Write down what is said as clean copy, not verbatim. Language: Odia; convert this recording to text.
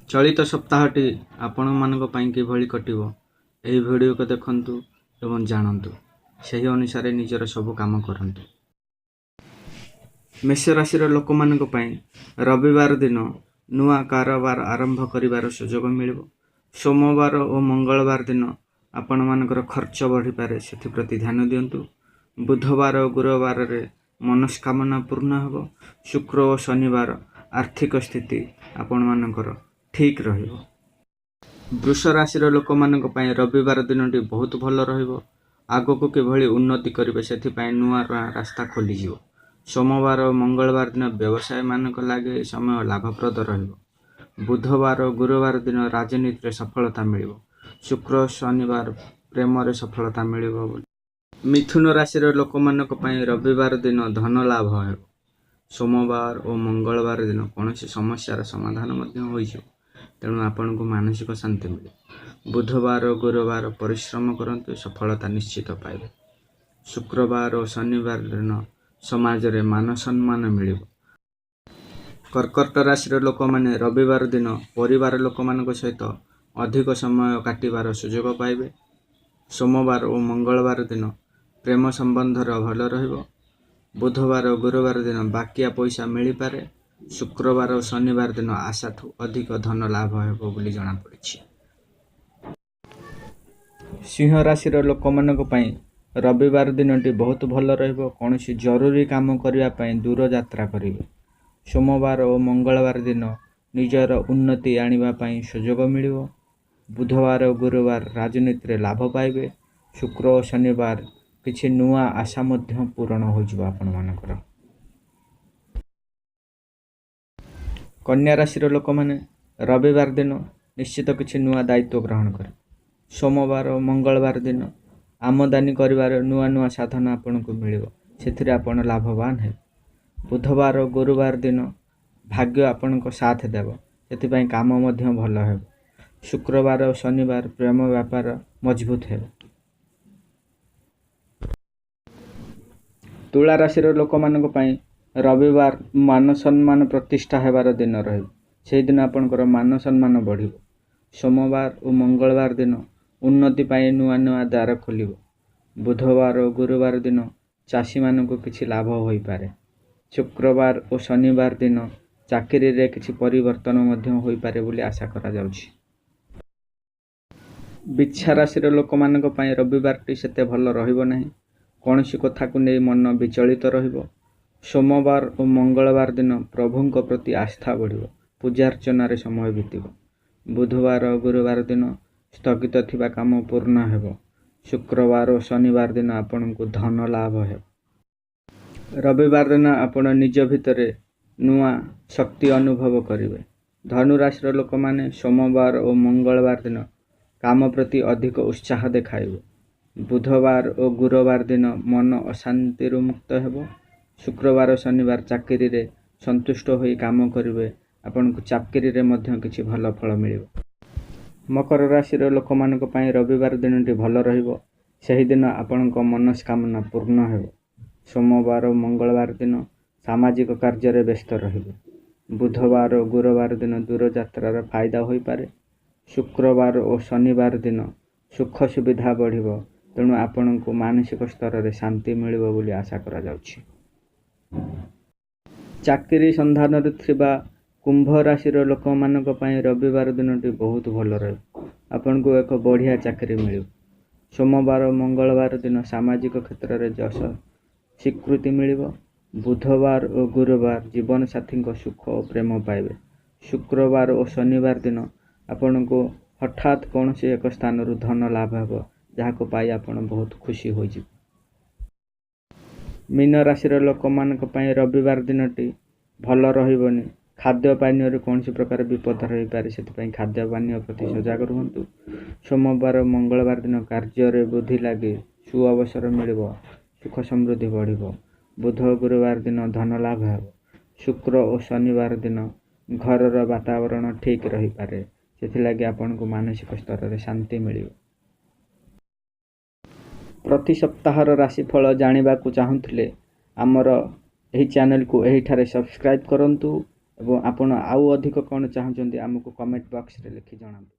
ଚଳିତ ସପ୍ତାହଟି ଆପଣମାନଙ୍କ ପାଇଁ କିଭଳି କଟିବ, ଏହି ଭିଡ଼ିଓକୁ ଦେଖନ୍ତୁ ଏବଂ ଜାଣନ୍ତୁ, ସେହି ଅନୁସାରେ ନିଜର ସବୁ କାମ କରନ୍ତୁ। ମେଷ ରାଶିର ଲୋକମାନଙ୍କ ପାଇଁ ରବିବାର ଦିନ ନୂଆ କାରବାର ଆରମ୍ଭ କରିବାର ସୁଯୋଗ ମିଳିବ। ସୋମବାର ଓ ମଙ୍ଗଳବାର ଦିନ ଆପଣମାନଙ୍କର ଖର୍ଚ୍ଚ ବଢ଼ିପାରେ, ସେଥିପ୍ରତି ଧ୍ୟାନ ଦିଅନ୍ତୁ। ବୁଧବାର ଓ ଗୁରୁବାରରେ ମନସ୍କାମନା ପୂର୍ଣ୍ଣ ହେବ। ଶୁକ୍ର ଓ ଶନିବାର ଆର୍ଥିକ ସ୍ଥିତି ଆପଣମାନଙ୍କର ଠିକ୍ ରହିବ। ବୃଷ ରାଶିର ଲୋକମାନଙ୍କ ପାଇଁ ରବିବାର ଦିନଟି ବହୁତ ଭଲ ରହିବ। ଆଗକୁ କିଭଳି ଉନ୍ନତି କରିବେ, ସେଥିପାଇଁ ନୂଆ ରାସ୍ତା ଖୋଲିଯିବ। ସୋମବାର ଓ ମଙ୍ଗଳବାର ଦିନ ବ୍ୟବସାୟୀମାନଙ୍କ ଲାଗି ଏ ସମୟ ଲାଭପ୍ରଦ ରହିବ। ବୁଧବାର ଓ ଗୁରୁବାର ଦିନ ରାଜନୀତିରେ ସଫଳତା ମିଳିବ। ଶୁକ୍ର, ଶନିବାର ପ୍ରେମରେ ସଫଳତା ମିଳିବ ବୋଲି। ମିଥୁନ ରାଶିର ଲୋକମାନଙ୍କ ପାଇଁ ରବିବାର ଦିନ ଧନ ଲାଭ ହେବ। ସୋମବାର ଓ ମଙ୍ଗଳବାର ଦିନ କୌଣସି ସମସ୍ୟାର ସମାଧାନ ମଧ୍ୟ ହୋଇଯିବ, ତେଣୁ ଆପଣଙ୍କୁ ମାନସିକ ଶାନ୍ତି ମିଳିବ। ବୁଧବାର ଓ ଗୁରୁବାର ପରିଶ୍ରମ କରନ୍ତୁ, ସଫଳତା ନିଶ୍ଚିତ ପାଇବେ। ଶୁକ୍ରବାର ଓ ଶନିବାର ଦିନ ସମାଜରେ ମାନ ସମ୍ମାନ ମିଳିବ। କର୍କଟ ରାଶିର ଲୋକମାନେ ରବିବାର ଦିନ ପରିବାର ଲୋକମାନଙ୍କ ସହିତ ଅଧିକ ସମୟ କାଟିବାର ସୁଯୋଗ ପାଇବେ। ସୋମବାର ଓ ମଙ୍ଗଳବାର ଦିନ ପ୍ରେମ ସମ୍ବନ୍ଧର ଭଲ ରହିବ। ବୁଧବାର ଓ ଗୁରୁବାର ଦିନ ବାକିଆ ପଇସା ମିଳିପାରେ। ଶୁକ୍ରବାର ଓ ଶନିବାର ଦିନ ଆଶାଠୁ ଅଧିକ ଧନ ଲାଭ ହେବ ବୋଲି ଜଣାପଡ଼ିଛି। ସିଂହ ରାଶିର ଲୋକମାନଙ୍କ ପାଇଁ ରବିବାର ଦିନଟି ବହୁତ ଭଲ ରହିବ। କୌଣସି ଜରୁରୀ କାମ କରିବା ପାଇଁ ଦୂର ଯାତ୍ରା କରିବେ। ସୋମବାର ଓ ମଙ୍ଗଳବାର ଦିନ ନିଜର ଉନ୍ନତି ଆଣିବା ପାଇଁ ସୁଯୋଗ ମିଳିବ। ବୁଧବାର ଓ ଗୁରୁବାର ରାଜନୀତିରେ ଲାଭ ପାଇବେ। ଶୁକ୍ର ଓ ଶନିବାର କିଛି ନୂଆ ଆଶା ମଧ୍ୟ ପୂରଣ ହୋଇଯିବ ଆପଣମାନଙ୍କର। କନ୍ୟା ରାଶିର ଲୋକମାନେ ରବିବାର ଦିନ ନିଶ୍ଚିତ କିଛି ନୂଆ ଦାୟିତ୍ୱ ଗ୍ରହଣ କରିବେ। ସୋମବାର ଓ ମଙ୍ଗଳବାର ଦିନ ଆମଦାନୀ କରିବାର ନୂଆ ନୂଆ ସାଧନ ଆପଣଙ୍କୁ ମିଳିବ, ସେଥିରେ ଆପଣ ଲାଭବାନ ହେବେ। ବୁଧବାର ଓ ଗୁରୁବାର ଦିନ ଭାଗ୍ୟ ଆପଣଙ୍କ ସାଥ ଦେବ, ସେଥିପାଇଁ କାମ ମଧ୍ୟ ଭଲ ହେବ। ଶୁକ୍ରବାର ଓ ଶନିବାର ପ୍ରେମ ବ୍ୟାପାର ମଜବୁତ ହେବ। ତୁଳା ରାଶିର ଲୋକମାନଙ୍କ ପାଇଁ ରବିବାର ମାନ ସମ୍ମାନ ପ୍ରତିଷ୍ଠା ହେବାର ଦିନ ରହିବ। ସେହିଦିନ ଆପଣଙ୍କର ମାନ ସମ୍ମାନ ବଢ଼ିବ। ସୋମବାର ଓ ମଙ୍ଗଳବାର ଦିନ ଉନ୍ନତି ପାଇଁ ନୂଆ ନୂଆ ଦ୍ୱାର ଖୋଲିବ। ବୁଧବାର ଓ ଗୁରୁବାର ଦିନ ଚାଷୀମାନଙ୍କୁ କିଛି ଲାଭ ହୋଇପାରେ। ଶୁକ୍ରବାର ଓ ଶନିବାର ଦିନ ଚାକିରିରେ କିଛି ପରିବର୍ତ୍ତନ ମଧ୍ୟ ହୋଇପାରେ ବୋଲି ଆଶା କରାଯାଉଛି। ବିଛା ରାଶିର ଲୋକମାନଙ୍କ ପାଇଁ ରବିବାରଟି ସେତେ ଭଲ ରହିବ ନାହିଁ। କୌଣସି କଥାକୁ ନେଇ ମନ ବିଚଳିତ ରହିବ। ସୋମବାର ଓ ମଙ୍ଗଳବାର ଦିନ ପ୍ରଭୁଙ୍କ ପ୍ରତି ଆସ୍ଥା ବଢ଼ିବ, ପୂଜାର୍ଚ୍ଚନାରେ ସମୟ ବିତିବ। ବୁଧବାର ଓ ଗୁରୁବାର ଦିନ ସ୍ଥଗିତ ଥିବା କାମ ପୂର୍ଣ୍ଣ ହେବ। ଶୁକ୍ରବାର ଓ ଶନିବାର ଦିନ ଆପଣଙ୍କୁ ଧନ ଲାଭ ହେବ। ରବିବାର ଦିନ ଆପଣ ନିଜ ଭିତରେ ନୂଆ ଶକ୍ତି ଅନୁଭବ କରିବେ। ଧନୁରାଶିର ଲୋକମାନେ ସୋମବାର ଓ ମଙ୍ଗଳବାର ଦିନ କାମ ପ୍ରତି ଅଧିକ ଉତ୍ସାହ ଦେଖାଇବେ। ବୁଧବାର ଓ ଗୁରୁବାର ଦିନ ମନ ଅଶାନ୍ତିରୁ ମୁକ୍ତ ହେବ। ଶୁକ୍ରବାର, ଶନିବାର ଚାକିରିରେ ସନ୍ତୁଷ୍ଟ ହୋଇ କାମ କରିବେ। ଆପଣଙ୍କୁ ଚାକିରିରେ ମଧ୍ୟ କିଛି ଭଲ ଫଳ ମିଳିବ। ମକର ରାଶିର ଲୋକମାନଙ୍କ ପାଇଁ ରବିବାର ଦିନଟି ଭଲ ରହିବ। ସେହିଦିନ ଆପଣଙ୍କ ମନସ୍କାମନା ପୂର୍ଣ୍ଣ ହେବ। ସୋମବାର ଓ ମଙ୍ଗଳବାର ଦିନ ସାମାଜିକ କାର୍ଯ୍ୟରେ ବ୍ୟସ୍ତ ରହିବେ। ବୁଧବାର ଓ ଗୁରୁବାର ଦିନ ଦୂରଯାତ୍ରାର ଫାଇଦା ହୋଇପାରେ। ଶୁକ୍ରବାର ଓ ଶନିବାର ଦିନ ସୁଖ ସୁବିଧା ବଢ଼ିବ, ତେଣୁ ଆପଣଙ୍କୁ ମାନସିକ ସ୍ତରରେ ଶାନ୍ତି ମିଳିବ ବୋଲି ଆଶା କରାଯାଉଛି। ଚାକିରି ସନ୍ଧାନରେ ଥିବା କୁମ୍ଭ ରାଶିର ଲୋକମାନଙ୍କ ପାଇଁ ରବିବାର ଦିନଟି ବହୁତ ଭଲ ରହିବ। ଆପଣଙ୍କୁ ଏକ ବଢ଼ିଆ ଚାକିରି ମିଳିବ। ସୋମବାର ଓ ମଙ୍ଗଳବାର ଦିନ ସାମାଜିକ କ୍ଷେତ୍ରରେ ଯଶ ସ୍ୱୀକୃତି ମିଳିବ। ବୁଧବାର ଓ ଗୁରୁବାର ଜୀବନସାଥୀଙ୍କ ସୁଖ ଓ ପ୍ରେମ ପାଇବେ। ଶୁକ୍ରବାର ଓ ଶନିବାର ଦିନ ଆପଣଙ୍କୁ ହଠାତ୍ କୌଣସି ଏକ ସ୍ଥାନରୁ ଧନ ଲାଭ ହେବ, ଯାହାକୁ ପାଇ ଆପଣ ବହୁତ ଖୁସି ହୋଇଯିବେ। ମୀନ ରାଶିର ଲୋକମାନଙ୍କ ପାଇଁ ରବିବାର ଦିନଟି ଭଲ ରହିବନି। ଖାଦ୍ୟ ପାନୀୟରେ କୌଣସି ପ୍ରକାର ବିପଦ ରହିପାରେ, ସେଥିପାଇଁ ଖାଦ୍ୟ ପାନୀୟ ପ୍ରତି ସଜାଗ ରୁହନ୍ତୁ। ସୋମବାର ମଙ୍ଗଳବାର ଦିନ କାର୍ଯ୍ୟରେ ବୃଦ୍ଧି ଲାଗି ସୁଅବସର ମିଳିବ, ସୁଖ ସମୃଦ୍ଧି ବଢ଼ିବ। ବୁଧ ଗୁରୁବାର ଦିନ ଧନ ଲାଭ ହେବ। ଶୁକ୍ର ଓ ଶନିବାର ଦିନ ଘରର ବାତାବରଣ ଠିକ୍ ରହିପାରେ, ସେଥିଲାଗି ଆପଣଙ୍କୁ ମାନସିକ ସ୍ତରରେ ଶାନ୍ତି ମିଳିବ। ପ୍ରତି ସପ୍ତାହର ରାଶିଫଳ ଜାଣିବାକୁ ଚାହୁଁଥିଲେ ଆମର ଏହି ଚ୍ୟାନେଲକୁ ଏହିଠାରେ ସବସ୍କ୍ରାଇବ୍ କରନ୍ତୁ ଏବଂ ଆପଣ ଆଉ ଅଧିକ କ'ଣ ଚାହୁଁଛନ୍ତି, ଆମକୁ କମେଣ୍ଟ ବକ୍ସରେ ଲେଖି ଜଣାନ୍ତୁ।